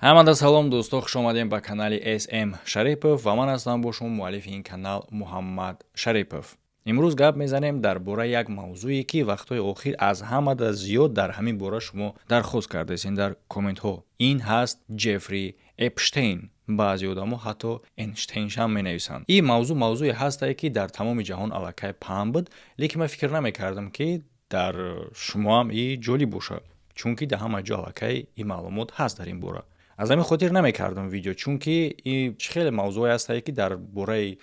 Ҳамада салом, дӯсто, хуш омадем ба канали СМ Шарипов ва ман ҳастам бо шумо, муаллифи ин канал Муҳаммад Шарипов. Имрӯз гап мезанем дар бораи як мавзӯе, ки вақтҳои охир аз ҳамада зиёд дар ҳамин бора шумо дархост кардаистед дар комментҳо. Ин ҳаст Ҷеффри Эпштейн. Баъзе одамо ҳатто Эйнштейншам менависанд. Ин мавзӯъ мавзӯе ҳастае, ки дар тамоми ҷаҳон аллакай паҳн буд, лекин ман фикр намекардам, ки дар шумоам и ҷолиб бошад, чунки дар ҳама ҷо аллакай ин маълумот ҳаст дар ин бора. Аз ҳамин хотир намекардам видео, чунки и хеле мавзӯое ҳастае, ки дар бораи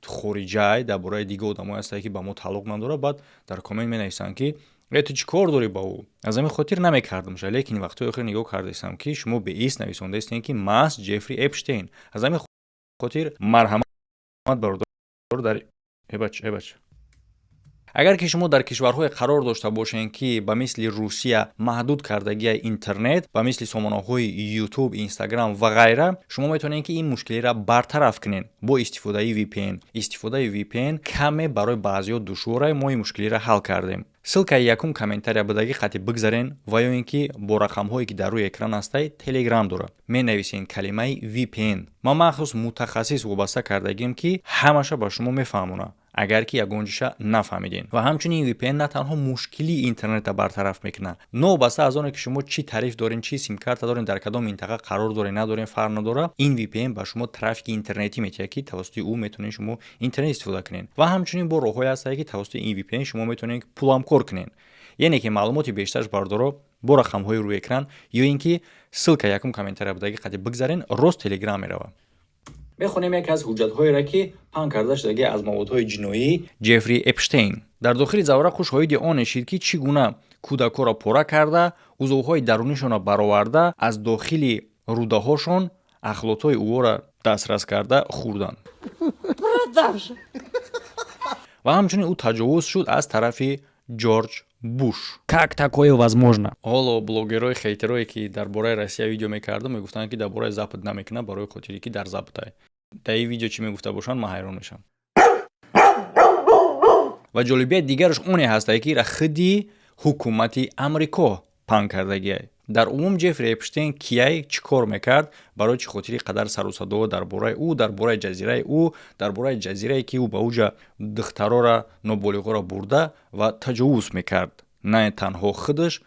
хориҷай, дар бораи дига одамое ҳастае, ки ба мо тааллуқ надорад. Баъд дар коммент менависанд, ки э, ту чӣ кор дорӣ ба ӯ? Аз ҳамин хотир намекардамша, лекин вақтҳои охир нигоҳ кардаистам, ки шумо беист нависондаистем, ки маҳз Ҷеффри Эпштейн. Аз ҳамин хотир марҳамат, бародар, дар эбач эбач. Агар ки шумо дар кишварҳое қарор дошта бошед, ки ба мисли Русия маҳдуд кардагии интернет, ба мисли сомонаҳои Ютуб, Инстаграм ва ғайра, шумо метавонед, ки ин мушкилиро бартараф кунед бо истифодаи VPN. Истифодаи VPN каме барои баъзеҳо душворае. Мо ин мушкилиро ҳал кардем. Ссылкаи якум комментария будагӣ хати бигзарен ва ё ин ки бо рақамҳое, ки дар рӯи экран ҳастай, Телеграм дорад, менависен калимаи VPN. Ман махсус мутахассис вобаста кардагим, ки ҳамаша ба шумо мефаҳмонад, агар ки ягон ҷиша нафаҳмидем. Ва ҳамчунин VPN на танҳо мушкилии интернетро бартараф мекунад, новобаста аз оне ки шумо чӣ тариф дорен, чӣ симкарта дорен, дар кадом минтақа қарор дорен, надорен, фарқ надорад. Ин VPN ба шумо трафики интернетӣ метиҳад, ки тавассути ӯ метавонед шумо интернет истифода кунед. Ва ҳамчунин бо роҳҳое ҳастае, ки тавассути ин VPN шумо метавонед пулам кор кунед. Яъне ки маълумоти бештараш, бардоро, бо рақамҳои рӯи экран ё ин ки ссылка якум комментария будаги қади бигзарен, рост Телеграм меравад. Мехонем яке аз ҳуҷҷатҳоеро, ки паҳн карда шудаги аз маводҳои ҷиноии Ҷеффри Эпштейн. Дар дохили заврақу шоҳиди он шид, ки чӣ гуна кӯдакҳоро пора карда, узвҳои дарунишонро бароварда, аз дохили рӯдаҳошон ахлотҳои ӯро дастрас карда хӯрданд. Ва ҳамчунин ӯ таҷовуз шуд аз тарафи Ҷорҷ Буш. Как такое возможно? Ҳоло блогерҳои хейтерое, ки дар бораи Россия видео мекардам, мегуфтанд, ки дар бораи Запад намекунад, барои хотире ки дар Западай. Дар ин видео чӣ мегуфта бошанд, ман ҳайрон мешавам. Ва ҷолибияти дигараш оне ҳастае, ки ира худи ҳукумати Амрико паҳн кардагиай. Дар умум, Ҷеффри Эпштейн кияй, чӣ кор мекард, барои чӣ хотири қадар сару садо дар бораи ӯ, дар бораи ҷазираи ӯ, дар бораи ҷазирае, ки ӯ ба уҷа духтарора, ноболиғоро бурда ва таҷовуз мекард, на танҳо худаш,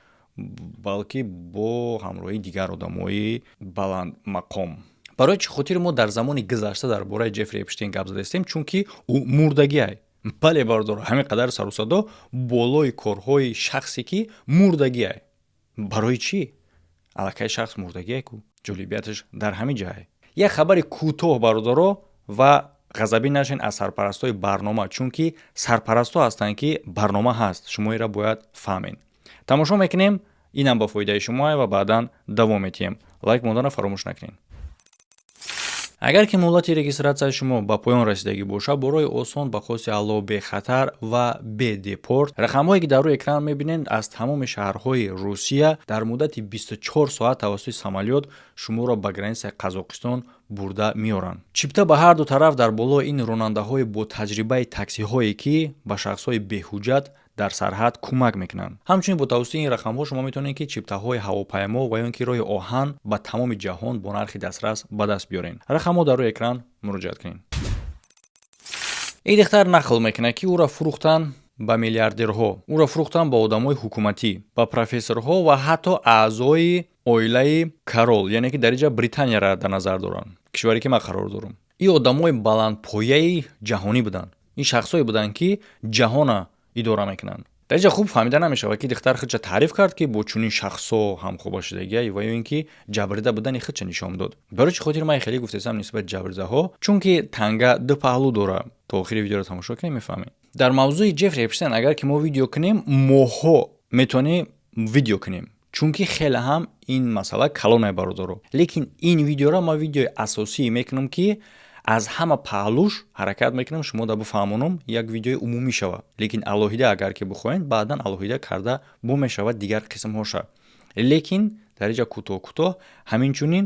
балки бо ҳамроҳии дигар одамои баландмақом. Барои чӣ хотир мо дар замони гузашта дар бораи Ҷеффри Эпштейн гап задаистем? Чунки ӯ мурдагиай. Бале, бародор, ҳамин қадар сару садо болои корҳои шахсе, ки мурдагиай, барои чӣ? Аллакай шахс мурдагиай ку. Ҷолибияташ дар ҳамин ҷай. Як хабари кӯтоҳ, бародаро, ва ғазабӣ нашен аз сарпарастои барнома, чунки сарпарастҳо ҳастанд, ки барнома ҳаст, шумо инро бояд фаҳмед. Тамошо мекунем, инам ба фоидаи шумоа ва баъдан давом метиҳем. Лайк монданро фаромӯш накунед. Агар ки муҳлати регистратсияи шумо ба поён расидагӣ бошад, бо роҳи осон, ба хости Аллоҳ, бехатар ва бедепорт, рақамҳое, ки дар рӯи экран мебинед, аз тамоми шаҳрҳои Русия дар муддати 24 соат тавассути самолёт шуморо ба границаи Қазоқистон бурда меоранд. Чипта ба ҳарду тараф. Дар болои ин ронандаҳои бо таҷрибаи таксиҳое, ки ба шахсҳои беҳуҷҷат дар сарҳад кӯмак мекунанд. Ҳамчунин бо тавассути ин рақамҳо шумо метавонед, ки чиптаҳои ҳавопаймо ва ё ин ки роҳи оҳан ба тамоми ҷаҳон бо нархи дастрас ба даст биёред. Рақамҳо дар рӯи экран, муроҷиат кунед. Ин духтар нақл мекунад, ки ӯро фурӯхтанд ба миллиардерҳо, ӯро фурӯхтанд ба одамои ҳукуматӣ, ба профессорҳо ва ҳатто аъзои оилаи король, яъне ки дар инҷа Британияро дар назар доранд, кишваре, ки ман қарор дорам. Ин одамои баландпояи ҷаҳонӣ буданд, ин шахсое буданд, ки ҷаҳона идора мекунанд. Дар инҷа хуб фаҳмида намешавад, ки духтар худша таъриф кард, ки бо чунин шахсҳо ҳамхоба шудагия, ва ё ин ки ҷабрида будани худша нишон дод. Барои чӣ хотир ман хеле гуфтесам нисбати ҷабридаҳо? Чунки танга ду паҳлӯ дорад. То охири видеоро тамошо кунем, мефаҳмед. Дар мавзӯи Ҷеффри Эпштейн агар ки мо видео кунем, моҳҳо метавонем видео кунем, чунки хеле ҳам ин масъала калонае, бародаро. Лекин ин видеоро ман видеои асосӣ мекунам, ки аз ҳама паҳлӯш ҳаракат мекунам шумо да бифаҳмонам, як видеои умумӣ шавад. Лекин алоҳида агар ки бихоҳед, баъдан алоҳида карда бо мешавад дигар қисмҳоша. Лекин дар инҷа кӯтоҳ кӯтоҳ, ҳамин чунин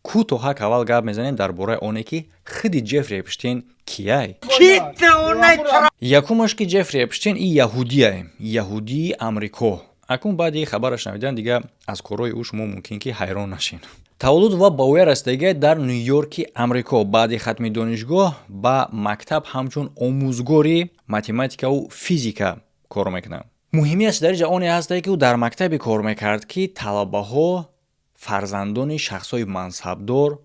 кӯтоҳак аввал гап мезанем дар бораи оне, ки худи Ҷеффри Эпштейн кияй. Якумаш, ки Ҷеффри Эпштейн и яҳудияй, яҳудии Амрико. Акун баъди хабараш шунавидан, дига аз корҳои ӯ шумо мумкин ки ҳайрон нашед. Таваллуд ва ба воя расидагӣ дар Ню-Йорки Амрико. Баъди хатми донишгоҳ ба мактаб ҳамчун омӯзгори математикаву физика кор мекунад. Муҳимиаш дар инҷа оне ҳастае, ки ӯ дар мактабе кор мекард, ки талабаҳо фарзандони шахсҳои мансабдор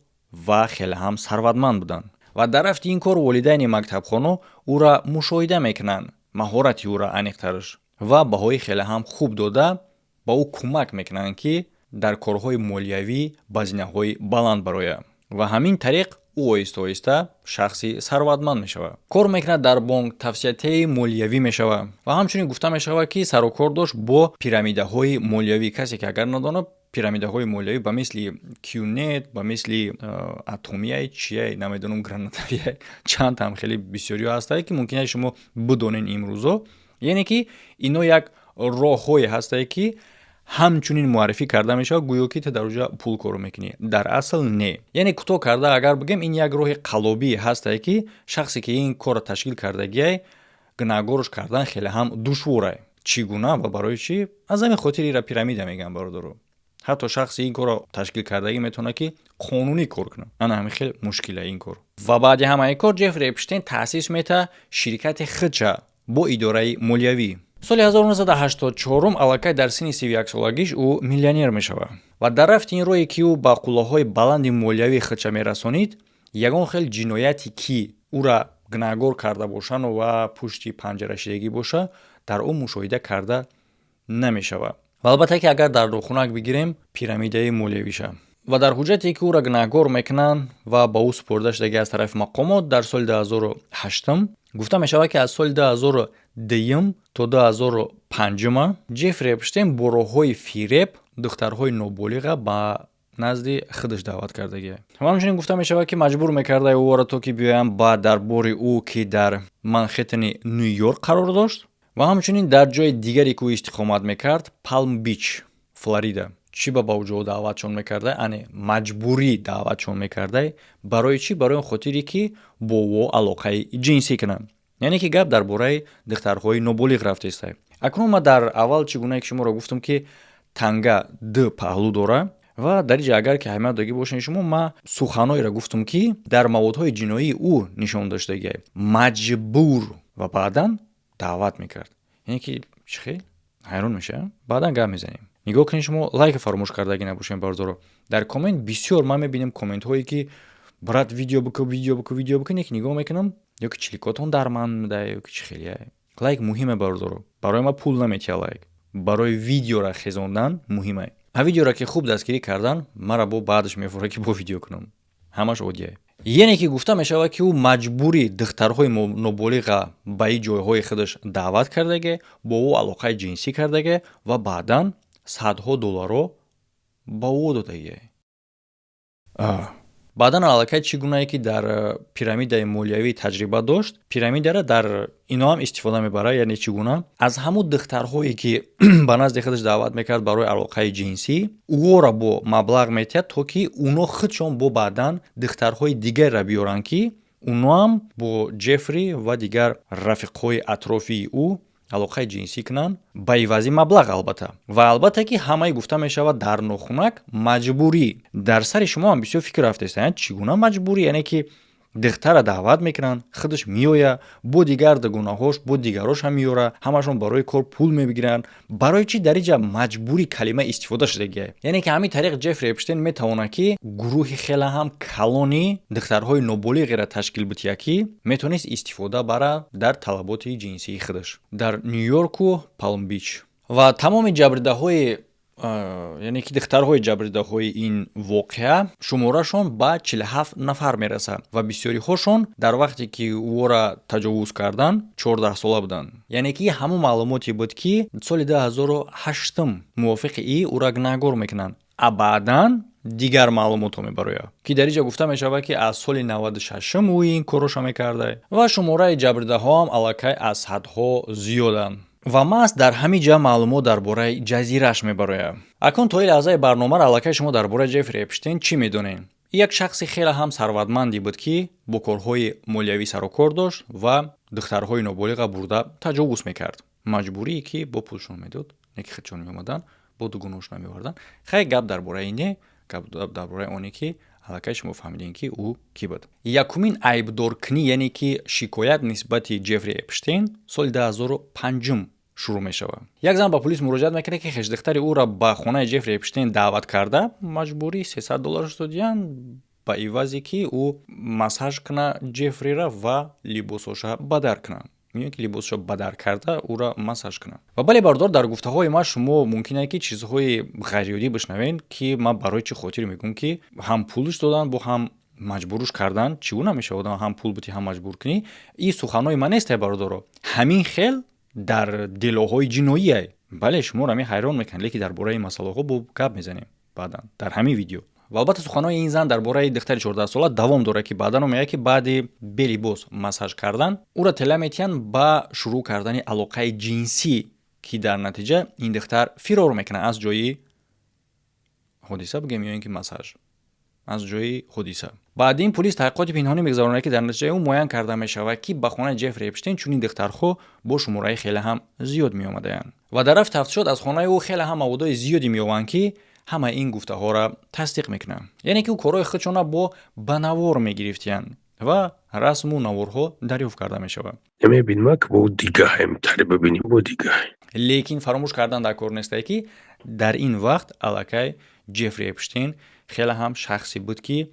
ва хеле ҳам сарватманд буданд. Ва дар рафти ин кор волидайни мактабхоно ӯра мушоҳида мекунанд, маҳорати ӯра, аниқтараш, ва баҳои хеле ҳам хуб дода, ба ӯ кӯмак мекунанд, ки дар корҳои молиявӣ ба зинаҳои баланд барояд. Ва ҳамин тариқ ӯ оҳиста оҳиста шахси сарватманд мешавад. Кор мекунад дар бонк, тавсиятаи молиявӣ мешавад. Ва ҳамчунин гуфта мешавад, ки сарукор дошт бо пирамидаҳои молиявӣ. Касе ки агар надонад, пирамидаҳои молиявӣ ба мисли QNet, ба мисли атомияй, чияй, намедонам, гранатовияй, чанд там хеле бисёриҳо ҳастае, ки мумкин аст шумо бидонед имрӯзо. Яъне ки ино як роҳҳое ҳастае, ки ҳамчунин муаррифӣ карда мешавад, гӯё ки ту дар оҷа пул кор мекунӣ. Дар асл не. Яъне кӯтоҳ карда агар бигем, ин як роҳи қаллобӣ ҳастае, ки шахсе ки ин корро ташкил кардагиай, гунаҳгорш кардан хеле ҳам душворае. Чӣ гуна ва барои чӣ? Аз ҳамин хотир ира пирамида мегӯям, бародаро. Ҳатто шахси ин корро ташкил кардагӣ метавонад, ки қонунӣ кор кунад. Ана ҳамин хеле мушкила ин кор. Ва баъди ҳамаи кор Ҷеффри Эпштейн таъсис метаҳад ширкати худша бо идораи молиявӣ. Соли 1984 аллакай дар синни 31-солагиш ӯ миллионер мешавад. Ва дар рафти ин роҳе, ки ӯ ба қуллаҳои баланди молиявии худша мерасонид, ягон хел ҷинояте, ки ӯра гунаҳгор карда бошану ва пушти панҷарашидагӣ боша, дар ӯ мушоҳида карда намешавад. Ва албатта ки агар дар рӯхунак бигирем пирамидаи молиявиша ва дар ҳуҷҷате, ки ӯро гунаҳгор мекунанд ва ба ӯ супорида шудагӣ аз тарафи мақомот дар соли 2008, гуфта мешавад, ки аз соли 2002 то 2005 Ҷеффри Эпштейн бо роҳҳои фиреб духтарҳои ноболиға ба назди худаш даъват кардагия. Ва ҳамчунин гуфта мешавад, ки маҷбур мекарда ӯро, то ки биёянд ба дарбори ӯ, ки дар Манхеттени Ню-Йорк қарор дошт, ва ҳамчунин дар ҷои дигаре, ки ӯ истиқомат мекард, Палм Бич, Флорида. Чӣ ба ӯ ҷо даъватшон мекарда? Ане маҷбурӣ даъватшон мекарда. Барои чӣ? Барои он хотире, ки бо ӯ алоқаи ҷинсӣ кунанд. Яъне ки гап дар бораи духтарҳои ноболиғ рафтааст. Акнун ман дар аввал, чӣ гунае ки шуморо гуфтам, ки танга ду паҳлӯ дора, ва дар инҷа агар ки аҳамият додагӣ бошед шумо, ман суханҳоеро гуфтам, ки дар маводҳои ҷиноии ӯ нишон доштагиа: маҷбур ва баъдан даъват мекард. Яъне ки чӣ хел ҳайрон мешавам, баъдан гап мезанем. Нигоҳ кунед, шумо лайка фаромӯш кардагӣ набошед, бародаро. Дар коммент бисёр ман мебинам комментҳое, ки «Брат, видео бикун, видео бикун, видео бикун». Ки нигоҳ мекунам, ё ки чиликотон дар ман муда, ё ки чӣ хелия. Лайк муҳиме, бародаро. Барои ман пул наметиҳа лайк, барои видеора хезондан муҳиме. А видеора ки хуб дастгирӣ кардан, мара бо баъдаш мефура, ки бо видео кунам. Ҳамаш оддия. Яъне ки гуфта мешавад, ки ӯ маҷбури духтарҳои ноболиға ба ин ҷойҳои худаш даъват кардаге, бо ӯ алоқаи ҷинсӣ кардаге ва баъдан садҳо долларро ба ӯ додагие. Баъдан аллакай чӣ гунае ки дар пирамидаи молиявӣ таҷриба дошт, пирамидаро дар ино ҳам истифода мебарад. Яъне чӣ гуна? Аз ҳамун духтарҳое, ки ба назди худаш даъват мекард барои алоқаи ҷинсӣ, ӯро бо маблағ метиҳад, то ки уно худшон бо баъдан духтарҳои дигарро биёранд, ки уноам бо Ҷеффри ва дигар рафиқҳои атрофии ӯ алоқаи ҷинсӣ кунанд ба ивази маблағ, албатта. Ва албатта ки ҳамаи гуфта мешавад дар нохунак маҷбурӣ. Дар сари шумо ҳам бисёр фикр рафтааст: чӣ гуна маҷбурӣ? Яъне ки духтара даъват мекунанд, худаш меояд, бо дигар дугонаҳош, бо дигарош ҳам меёра, ҳамашон барои кор пул мебигиранд. Барои чӣ дар инҷа маҷбурӣ калима истифода шудагия? Яъне ки ҳамин тариқ Ҷеффри Эпштейн метавонад, ки гурӯҳи хеле ҳам калони духтарҳои ноболиғеро ташкил бития, ки метавонист истифода барад дар талаботи ҷинсии худаш дар Ню-Йорку Палмбич. Ва тамоми ҷабридаҳои, яъне ки духтарҳои ҷабридаҳои ин воқеа шуморашон ба 47 нафар мерасад ва бисёриҳошон дар вақте ки ӯро таҷовуз карданд, 14-сола буданд. Яъне ки ҳамон маълумоте буд, ки соли 2008 мувофиқи и ӯро гунаҳгор мекунанд. А баъдан дигар маълумотҳо мебарояд, ки дар инҷа гуфта мешавад, ки аз соли 96-м ӯ ин корроша мекарда ва шумораи ҷабридаҳоам аллакай аз садҳо зиёданд. Ва маҳз дар ҳамин ҷа маълумот дар бораи ҷазираш мебарояд. Акнун то ин лаҳзаи барномаро аллакай шумо дар бораи Ҷеффри Эпштейн чӣ медонед? Як шахси хеле ҳам сарватманде буд, ки бо корҳои молиявӣ сарукор дошт ва духтарҳои ноболиға бурда таҷовуз мекард, маҷбурие ки бо пулшон медод, не ки худшон меомаданд, бо дугонаошон меоварданд. Хай, гап дар бораи не. Гап дар бораи оне, ки аллакай шумо фаҳмидем, ки ӯ кӣ буд. Якумин айбдоркунӣ, яъне ки шикоят нисбати Ҷеффри Эпштейн соли 2005 шурӯъ мешавад. Як зан ба полис муроҷиат мекунад, ки хешдухтари ӯро ба хонаи Ҷеффри Эпштейн даъват карда, маҷбурӣ 300 доллараш додиянд, ба ивазе ки ӯ массаж куна Ҷеффрира ва либосоша бадар куна, ё ки либосшо бадар карда, ӯро массаж кунад. Ва бале, бардор, дар гуфтаҳои ман шумо мумкин ки чизҳои ғайриоддӣ бишнавед, ки ман барои чӣ хотир мегӯм, ки ҳам пулш додан, бо ҳам маҷбуруш кардан. Чӣ гуна мешавад, ҳам пул бутӣ, ҳам маҷбур кунӣ? Ин суханҳои ман несте, бародаро, ҳамин хел дар делоҳои ҷиноие. Бале, шуморо ҳамин ҳайрон мекунад, лекин дар бораи ин масъалаҳо бо гап мезанем баъдан дар ҳамин видео. Ва албатта, суханҳои ин зан дар бораи духтари 14сола давом дорад, ки баъдан мегӯяд, ки баъди белибос массаж кардан ӯро тела метиҳанд ба шурӯъ кардани алоқаи ҷинсӣ, ки дар натиҷа ин духтар фирор мекунад аз ҷои ҳодиса, бигӯем, ё ин ки массаж, аз ҷои ҳодиса. Баъд ин полис таҳқиқоти пинҳонӣ мегузаронад, ки дар натиҷаи ӯ муайян карда мешавад, ки ба хонаи Ҷеффри Эпштейн чунин духтарҳо бо шумораи хеле ҳам зиёд меомадаянд. Ва дар рафти тафтишот аз хонаи ӯ хеле ҳам маводҳои зиёде меёбанд, ки ҳамаи ин гуфтаҳоро тасдиқ мекунанд, яъне ки ӯ корҳои худшона бо ба навор мегирифтиянд ва расму наворҳо дарёфт карда мешавад. Мебинам, ки бо дигаҳем тари бибинем, бо дигаҳ. Лекин фаромӯш кардан дар кор нестае, ки дар ин вақт аллакай Ҷеффри Эпштейн хеле ҳам шахсе буд, ки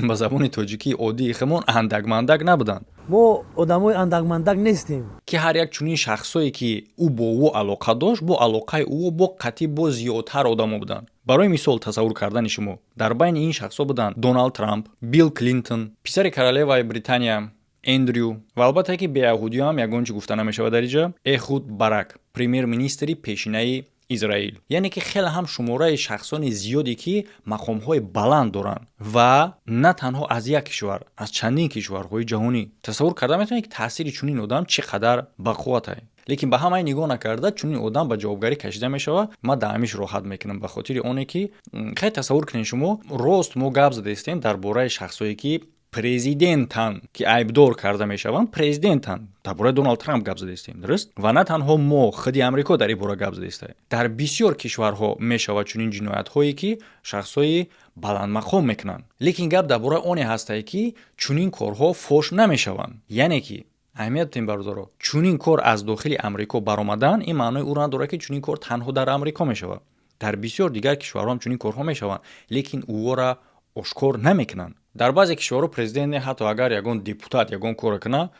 ба забони тоҷикии оддии худмон андакмандак набуданд. Мо одамои андакмандак нестем. Ки ҳар як чунин шахсое, ки ӯ бо ӯ алоқа дошт, бо алоқаи ӯ бо қатъӣ бо зиёдтар одамо буданд. Барои мисол, тасаввур кардани шумо, дар байни ин шахсҳо буданд Доналд Трамп, Билл Клинтон, писари королеваи Британия Эндрю ва албатта ки беяҳудиё ҳам ягон чӣ гуфта намешавад дар иҷа, Эхуд Барак, премер-министри пешинаи Израил. Яъне ки хеле ҳам шумораи шахсони зиёде, ки мақомҳои баланд доранд, ва на танҳо аз як кишвар, аз чандин кишварҳои ҷаҳонӣ. Тасаввур карда метавонед, ки таъсири чунин одам чӣ қадар бақувватай. Лекин ба ҳамаи нигоҳ накарда, чунин одам ба ҷавобгарӣ кашида мешавад. Ман дар ҳамиш роҳат мекунам, ба хотири оне ки хеле тасаввур кунед шумо, рост мо гап задаистем дар бораи шахсое, ки президентанд, ки айбдор карда мешаванд, президентанд. Дар бораи Доналд Трамп гап задаистем, дуруст? Ва на танҳо мо, худи Амрико дар ин бора гап задаиста, дар бисёр кишварҳо мешавад чунин ҷиноятҳое, ки шахсҳои баландмақом мекунанд. Лекин гап дар бораи оне ҳастае, ки чунин корҳо фош намешаванд. Яъне ки аҳамият додем, бародаро, чунин кор аз дохили Амрико баромадан, ин маънои ӯро надорад, ки чунин кор танҳо дар Амрико мешавад. Дар бисёр дигар кишварҳо ҳам чунин корҳо мешаванд, лекин ӯҳоро ошкор намекунанд. Дар баъзе кишварҳо президент не, ҳатто агар ягон депутат ягон корро кунад,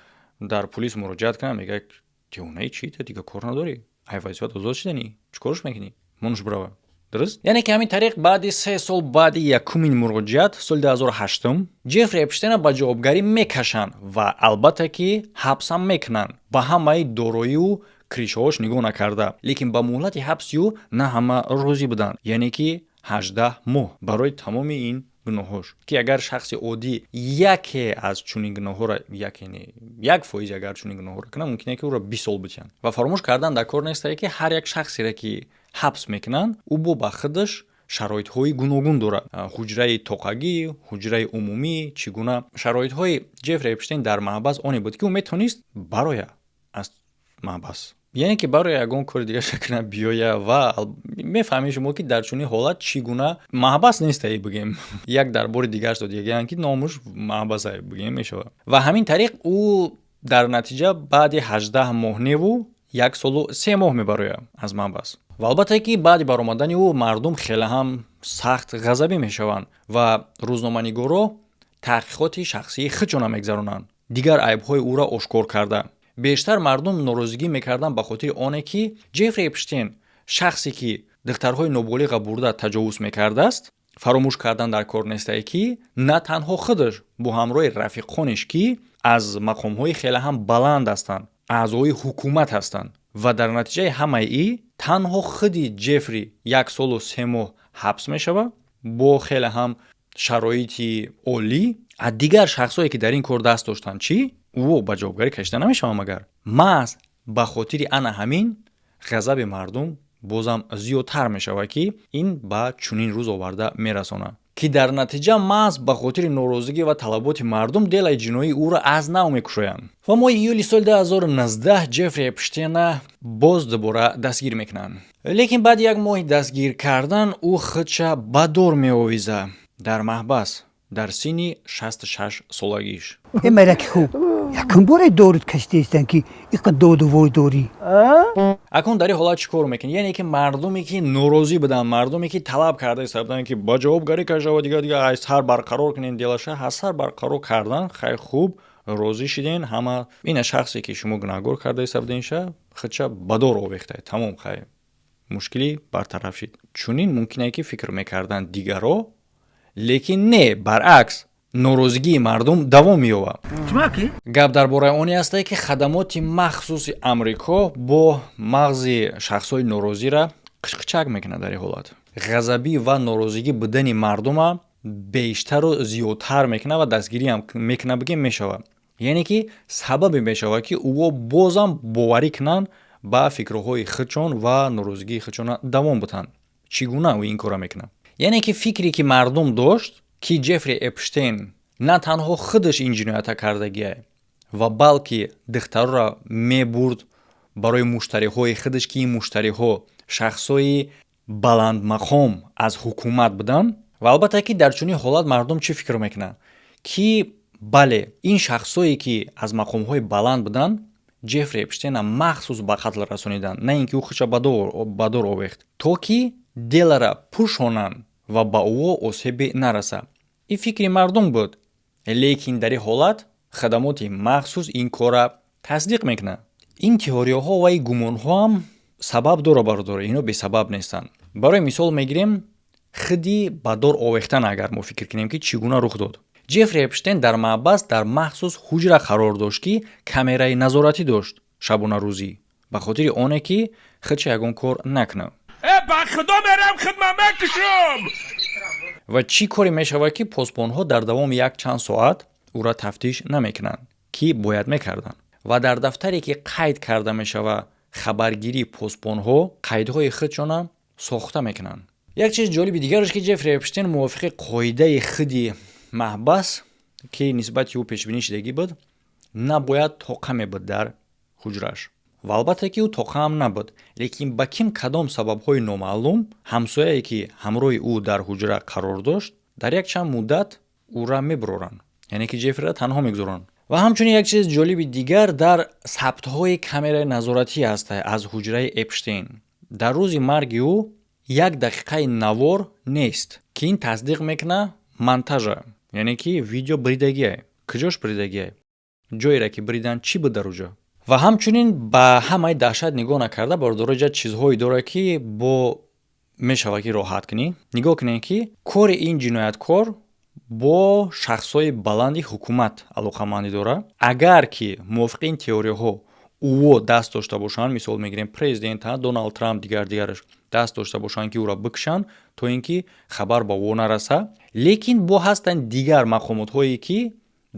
дар полис муроҷиат кунад, мегӯяд: «Девонаи чӣ, та дига кор надорӣ, ай вазифат озод шиданӣ, чӣ корш мекунӣ, монуш бирава». Дуруст? Яъне ки ҳамин тариқ, баъди 3 сол баъди якумин муроҷиат, соли 2008 Ҷеффри Эпштейна ба ҷавобгарӣ мекашанд ва албатта ки ҳабсам мекунанд, ба ҳамаи дороию кришаҳош нигоҳ накарда. Лекин ба муҳлати ҳабси ӯ на ҳама розӣ буданд, яъне ки 18 моҳ барои тамоми ин гуноҳҳош, ки агар шахси оддӣ яке аз чунин гуноҳҳоро, яке не, 1% агар чунин гуноҳҳоро кунад, мумкин ки ӯро 20 сол битиҳанд. Ва фаромӯш кардан дар кор нестае, ки ҳар як шахсере, ки ҳабс мекунанд, ӯ бо ба худаш шароитҳои гуногун дорад: ҳуҷраи тоқагӣ, ҳуҷраи умумӣ. Чӣ гуна шароитҳои Ҷеффри Эпштейн дар маҳбас оне буд, ки ӯ метавонист бароя аз маҳбас, яъне ки барои ягон кори дигаша кунад, биёя. Ва мефаҳмед шумо, ки дар чунин ҳолат чӣ гуна маҳбас нестае, бигем, як дар бори дигараш додигаянд, ки номуш маҳбасае, бигем, мешавад. Ва ҳамин тариқ ӯ дар натиҷа баъди 18 моҳ неву як солу 3 моҳ мебарояд аз маҳбас. Ва албатта ки баъди баромадани ӯ мардум хеле ҳам сахт ғазабӣ мешаванд ва рӯзноманигорро таҳқиқоти шахсии худшона мегузаронанд, дигар айбҳои ӯро ошкор карда. Бештар мардум норозигӣ мекарданд ба хотири оне, ки Ҷеффри Эпштейн, шахсе ки духтарҳои ноболиға бурда таҷовуз мекардааст, фаромӯш кардан дар кор нестае, ки на танҳо худаш, бо ҳамроҳи рафиқонеш, ки аз мақомҳои хеле ҳам баланд ҳастанд, аъзои ҳукумат ҳастанд. Ва дар натиҷаи ҳамаи и танҳо худи Ҷеффри як солу 3 моҳ ҳабс мешавад бо хеле ҳам шароити олӣ, а дигар шахсое, ки дар ин кор даст доштанд, чӣ? Ӯ ба ҷавобгарӣ кашида намешавад. Магар маҳз ба хотири ана ҳамин ғазаби мардум бозам зиёдтар мешавад, ки ин ба чунин рӯз оварда мерасонад. Ки дар натиҷа маҳз ба хотири норозигӣ ва талаботи мардум делаи ҷиноии ӯро аз нав мекушоянд ва моҳи июли соли 2019 Ҷеффри Эпштейна боз дубора дастгир мекунанд. Лекин баъди як моҳи дастгир кардан ӯ худша ба дор меовезад дар маҳбас дар синни 66 солагиш. Э, мараки хуб, якум боре дорут кашидаистан, ки иқа доду вой дорӣ. Акнун дар ин ҳолат чӣ кор мекунед? Яъне ки мардуме, ки норозӣ буданд, мардуме, ки талаб карда истода буданд, ки ба ҷавобгарӣ кашава, дигар дигар, аз сар барқарор кунед делаша, аз сар барқарор кардан. Хай, хуб, розӣ шиден ҳама. Ина шахсе, ки шумо гунаҳгор карда истода буденша, худша ба дор овехта, тамом, хай, мушкилӣ бартараф шид. Чунин мумкине, ки фикр мекарданд дигаро, лекин не, баръакс, норозигии мардум давом меёбад. Гап дар бораи оне ҳастае, ки хадамоти махсуси Амрико бо мағзи шахсҳои норозира қичқичак мекунад. Дар ин ҳолат ғазабӣ ва норозигӣ будани мардума бештару зиёдтар мекунад ва дастгириам мекунад, бигем, мешавад. Яъне ки сабабе мешавад, ки ӯо бозам боварӣ кунанд ба фикрҳои худшон ва норозигии худшона давом бутанд. Чӣ гуна ӯ ин корро мекунад? Яъне ки фикре, ки мардум дошт, ки Ҷеффри Эпштейн на танҳо худаш ин ҷиноята кардагиа ва балки духтарора мебурд барои муштариҳои худаш, ки ин муштариҳо шахсҳои баландмақом аз ҳукумат буданд. Ва албатта, ки дар чунин ҳолат мардум чӣ фикр мекунанд? Ки бале, ин шахсҳое, ки аз мақомҳои баланд буданд, Ҷеффри Эпштейна махсус ба қатл расониданд, на ин ки ӯ худша ба дор овехт, то ки делара пӯшонанд ва ба ӯ осебе нарасад. Ин фикри мардум буд, лекин дар ин ҳолат хадамоти махсус ин корра тасдиқ мекунад. Ин теорияҳо ва ин гумонҳоам сабаб дора, бародаро, ино бесабаб нестанд. Барои мисол мегирем худи ба дор овехтан. Агар мо фикр кунем, ки чӣ гуна рух дод, Ҷеффри Эпштейн дар маҳбас дар махсус ҳуҷра қарор дошт, ки камераи назоратӣ дошт шабонарӯзӣ, ба хотири оне ки худша ягон кор накунад. Э, ба худо, мерам, хидмат мекушам. Ва чӣ коре мешавад, ки посбонҳо дар давоми як чанд соат ӯра тафтиш намекунанд, ки бояд мекарданд? Ва дар дафтаре, ки қайд карда мешавад хабаргирии посбонҳо, қайдҳои худшона сохта мекунанд. Як чизи ҷолиби дигараш, ки Ҷеффри Эпштейн мувофиқи қоидаи худи маҳбас, ки нисбати ӯ пешбинӣ шидагӣ буд, набояд тоқа мебуд дар ҳуҷраш. Ва албатта, ки ӯ тоқаам набуд, лекин ба ким кадом сабабҳои номаълум ҳамсояе, ки ҳамроҳи ӯ дар ҳуҷра қарор дошт, дар як чанд муддат ӯра мебуроранд, яъне ки Ҷеффриро танҳо мегузоранд. Ва ҳамчунин як чизи ҷолиби дигар дар сабтҳои камераи назоратӣ аст аз ҳуҷраи Эпштейн. Дар рӯзи марги ӯ як дақиқаи навор нест, ки ин тасдиқ мекунад монтажа, яъне ки видео бридагие. Куҷош бридагие? Ҷойере, ки бридан, чӣ буд дар уҷо? Ва ҳамчунин ба ҳамаи даҳшат нигоҳ накарда, бародаро, ҷа чизҳое дорад, ки бо мешавад, ки роҳат кунӣ. Нигоҳ кунед, ки кори ин ҷинояткор бо шахсҳои баланди ҳукумат алоқамандӣ дорад. Агар ки мувофиқи ин теорияҳо ӯо даст дошта бошанд, мисол мегирем, президент Доналд Трамп, дигар дигараш даст дошта бошанд, ки ӯро бикушанд, то ин ки хабар ба ӯ нараса, лекин бо ҳастанд дигар мақомотҳое, ки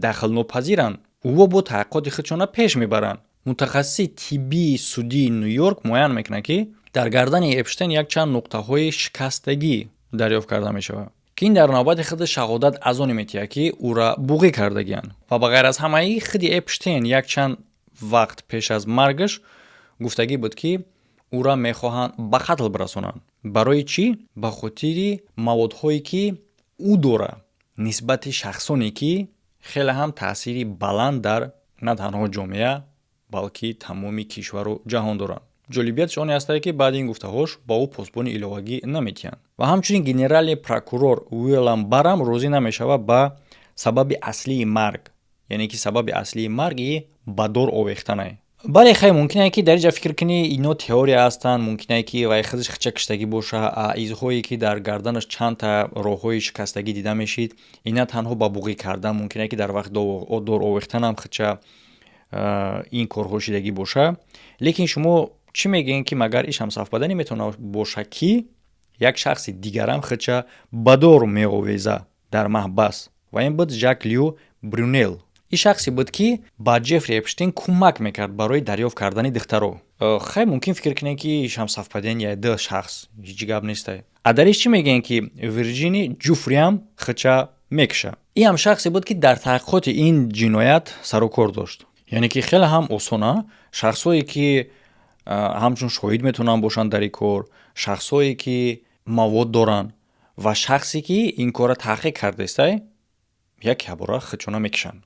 дахлнопазиранд, ӯо бо таҳқиқоти худшона пеш мебаранд. Мутахассиси тиббии судии Ню-Йорк муайян мекунад, ки дар гардани Эпштейн якчанд нуқтаҳои шикастагӣ дарёфт карда мешавад, ки ин дар навбати худ шаҳодат аз оне метиҳад, ки ӯра буғӣ кардагианд. Ва ба ғайр аз ҳамаи, худи Эпштейн якчанд вақт пеш аз маргаш гуфтагӣ буд, ки ӯра мехоҳанд ба қатл бирасонанд. Барои чӣ? Ба хотири маводҳое, ки ӯ дорад нисбати шахсоне, ки хеле ҳам таъсири баланд дар на танҳо ҷомеа, балки тамоми кишвару ҷаҳон доранд. Ҷолибияташ оне ҳастае, ки баъди ин гуфтаҳош ба ӯ посбони иловагӣ наметиҳанд. Ва ҳамчунин генеральный прокурор Уилям Барам розӣ намешавад ба сабаби аслии марг, яъне ки сабаби аслии марги ба дор овехтанае. Бале, хай, мумкине, ки дар инҷа фикр кунӣ, ино теория ҳастанд, мумкине, ки вай худаш хича киштагӣ боша. Изҳое, ки дар гарданаш чандта роҳҳои шикастагӣ дида мешид, ин на танҳо ба буғӣ кардан, мумкине, ки дар вақти дор овехтанам хича ин корҳо шидагӣ боша. Лекин шумо чӣ мегӯед, ки магар ишам совпадение метавона боша, ки як шахси дигарам хича ба дор меовеза дар маҳбас? Ва ин буд Жак Лю Брюнел. Ин шахсе буд, ки ба Ҷеффри Эпштейн кӯмак мекард барои дарёфт кардани духтаро. Хай, мумкин фикр кунед, ки ишам совпадение, ду шахс, ҳеҷ гап нестай. А дар иш чӣ мегӯянд, ки Вирҷини Ҷуфриам хича мекуша? Ин ҳам шахсе буд, ки дар таҳқиқоти ин ҷиноят сарукор дошт. Яъне ки хеле ҳам осона шахсое, ки ҳамчун шоҳид метавонанд бошанд дар ин кор, шахсое, ки мавод доранд, ва шахсе, ки ин корро таҳқиқ кардаистай, як ябора хичона мекушанд.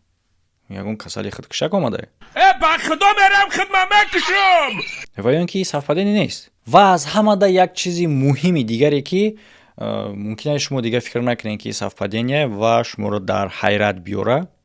Ягон касали худкушак омада. Э, ба худо, мерам, хидма мекушам. Ва ё ин ки совпадение нест. Ва аз ҳамада як чизи муҳими дигаре, ки мумкин аст шумо дигар фикр накунед, ки совпадение, ва шуморо дар ҳайрат биёра.